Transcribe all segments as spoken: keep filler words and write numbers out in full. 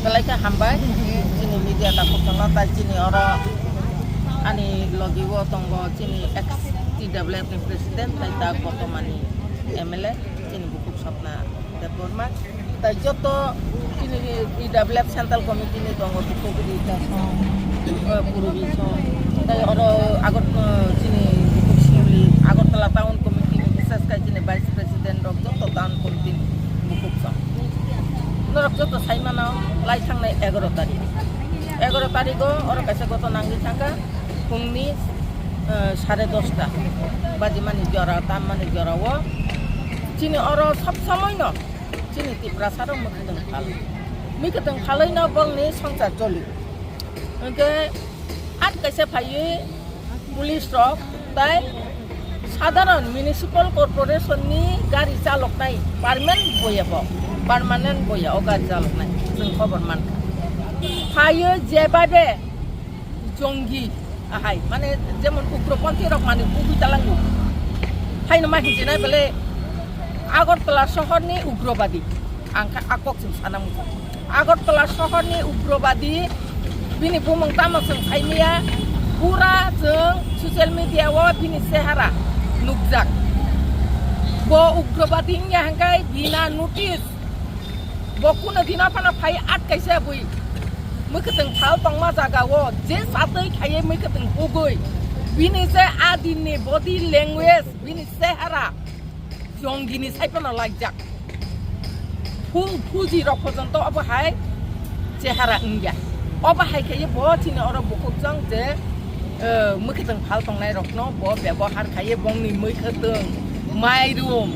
Belai khe hambai, chini media takhuk chwngno, tai chini oro ani logi o tongo chini ex T W F ni president, tai ta bortomani M L A, chini bukhuk Swapna Debbarma. Tai joto chini T W F Central Committee ni tongo, bukhuk rwi ta song, eh, purbi song. Tai oro Agot-, eh, chini bukhuk songli Agartala Town Committee ni, bises khai chini Vice President rok joto Town Committee ni bukhuk song. Norok joto sai mano, lai thangnai egaroh tarik. Egaroh tarik o oro kaisa ghotona wngwi thangkha, phungni, eh, sare dosta bajimani jora, tammani jora o. Chini oro sob somoi no chini Tiprasa rok mwkhwtwng phal. Mwkhwtwng phalwi no bongni swngchar choli. Hwnkhe at kaisa phaiwi police rok tai sadharon municipal corporation ni gari chaloknai permanent boya bo, permanent boya o gari chaloknai chwng khobor mankha. Phaiwi jebabe jongi ahai, mane jemon ugroponthi rok mane bugwi talango. Haino ma hinjinai bole Agartala sohorni ugrobadi. Ang kha a kok chwng sana muchung. Agartala sohorni ugrobadi bini bumung tamo chwng saimaya, pura chwng social media o bini chehara nukjak. Bo ugrobadi wngya hwnkhe bina notice. Bo kuno dino phano phai at kaisa bui. Mwkhwtwng phal tongma jaga o je satwi khaiwi mwkhwtwng hugwi. Bini je a dinni body language, bini chehara jongini sai phano laijak. Phu-, phuji rok porjonto obo hai chehara wngya. Obo hai khaiwi bo chini oro bukhuk jang je, eh, mwkhwtwng phal tongnai rokno bo bebohar khaiwi bongni mwkhwtwng, mairum,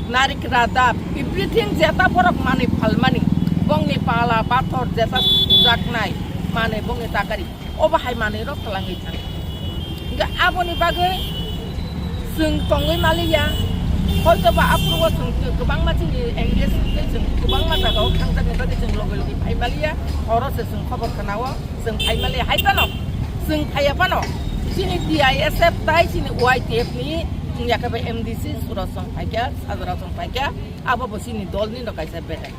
narik radap, everything jeta borok manwi phalmani, bongni pala pathor jeta sujaknai manwi bongni takari, obo hai manwi rok twlangwi thang. Hingke aboni bagwi chwng tongwi maliya, hoito ba aphuru o chwng kwbangma chini engage wngwi chwng kwbangma jagao thangjakni bagwi chwng logi logi phai maliya, oro se chwng khobor khwnao. Chwng phai maliya hai phano, chwng phaiya phano, chini T I S F tai chini Y T F ni wngya khe bai M D C Suraj chwng phaikha, Sajra chwng phaikha, abo bo chini dol ni no kaisa betai.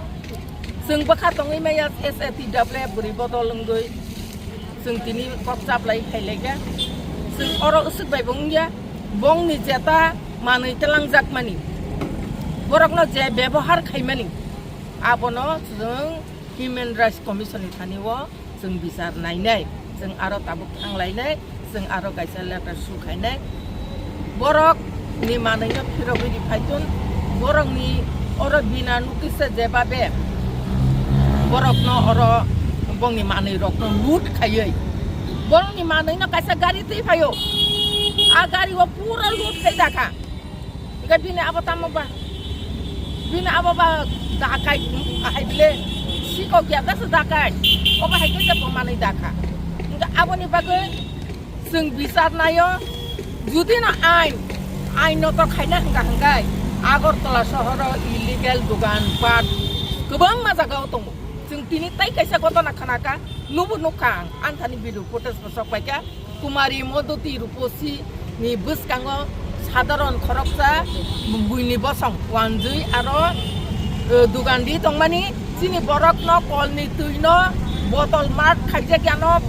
Chwng bwkha tongwi maya S A T W F bwrwi bodol wngwi, chwng tini kok chaplai phailaikha. Chwng oro usuk bai bo wngya, bongni jeta manwi twlangjakmani, borokno je bebohar khaimani, abono chwng Human Rights Commission ni thani o chwng bichar nainai, chwng aro tabuk thanglainai, chwng aro kaisa letter su khainai. Borok ni manwi no phirogwi ri phaitun, borok ni oro bina notice se jebabe borok no oro bongni manwi rok no loot khaiwi, borok ni manwi no kaisa gari twi phaio, a gari o pura loot khai dakha. Hingke bini abo tamo ba? Bini abo ba dakai, ahai bile sikok ya dasa dakai. Obo hai khe bo manwi dakha. Hingke aboni bagwi chwng bichar naio. Judi no ain, ain no to khaina hingka hingkai Agartala sohoro illegal dogan pat kwbangma jagao tongo. Chwng tini tai kaisa gotona khanaka, nubo nukha ang, anthani video footage bo sok paikha. Kumari Modoti Ruposi ni bwskango sadharon khoroksa buini bosong wanjwi aro, eh, dugandi tongmani chini borokno kolni twino botol mat khaijak yano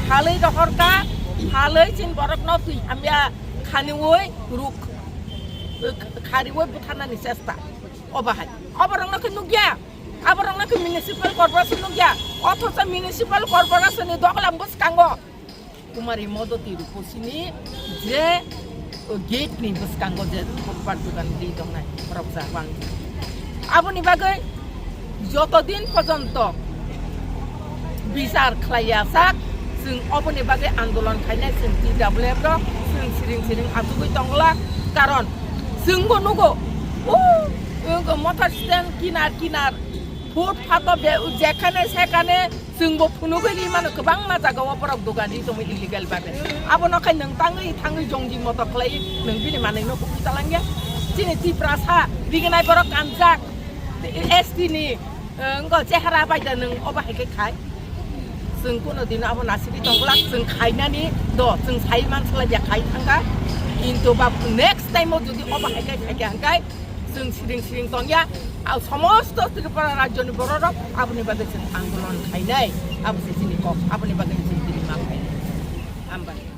phalwi rohorkha, phalwi chini borokno twi hamya khaniwi ruk, eh, khariwi butharnani chesta. Obo hai. Oborokno khe nukya. Aborokno khe municipal corporation nukya. Othocho municipal corporation ni doglam bwskango Kumari Modoti Ruposini je gate ni bwskango je footpath dogan ri tongnai, borok ja bang. Aboni bagwi joto din porjonto bichar khlaiya sak, Chwng oboni bagwi andolon khainai chwng T W F rok, chwng siring siring achugwi tongla, karon chwngbo nugo, o, o motor stand kinar kinar, footpath o be-, jekhane sekhane chwngbo phunugwi ri mano, kwbangma jagao borok dogan ri tongwi illegal bagwi. Abono khai nwng tangwi thangwi jongji moto khlai nwng bini manwi no kubui talangya. Chini Tiprasa rignai borok kanjak, S T ni, eh, wngkha chehara bai da nwng obo hai khe khai. Chwng kuno dino abo nasigwi tong glak, chwng khainani do, chwng sai man salai ya khai thangkha. Kintu ba next time o jodi obo hai khe khai khe hangkai, chwng siring siring tongya. Au somosto Tripura rajyoni bororok aboni bagwi chwng andolon khainai. Abo se chini kok, aboni bagwi chwng tini ma khainai. Hambai.